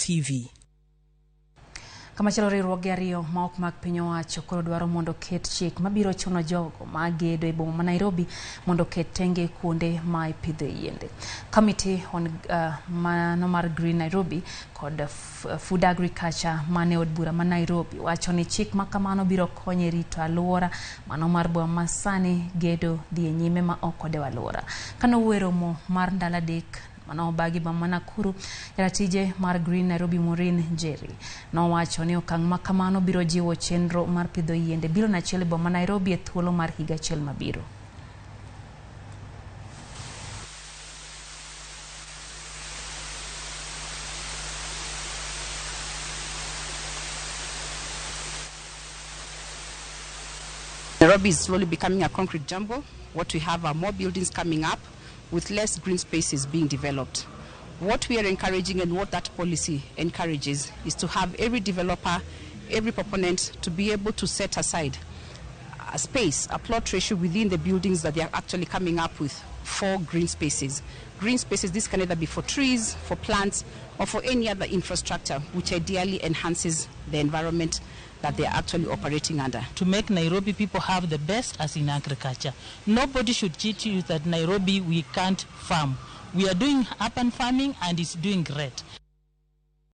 TV. Kamachielo, riwruoge ariyo ma ok mag piny owacho koro dwaro mondo oket chik mabiro chuno jogo ma gedo e boma ma Nairobi mondo oket tenge kuonde ma ipidhe yiende. Committee on mano mar Green Nairobi kod Food Agriculture mane od bura ma Nairobi wacho ni chik ma kamano biro konyo e rito alwora mano mar boma ma sani gedo dhi e nyime ma ok odewo alwora. Kanowuoyo e romo mar ndalo 3 manobagi boma ma Nakuru, jaratije mar Green Nairobi Maureen Njeri nowacho ni okang' ma kamano biro jiwo chenro mar pidho yiende bilion 1 e boma ma Nairobi e thuolo mar higa achiel mabiro. Nairobi is slowly becoming a concrete jungle. What we have are more buildings coming up with less green spaces being developed. What we are encouraging and what that policy encourages is to have every developer, every proponent to be able to set aside a space, a plot ratio within the buildings that they are actually coming up with for green spaces. Green spaces, this can either be for trees, for plants, or for any other infrastructure which ideally enhances the environment that they are actually operating under. To make Nairobi people have the best as in agriculture. Nobody should cheat you that Nairobi we can't farm. We are doing urban farming and it's doing great.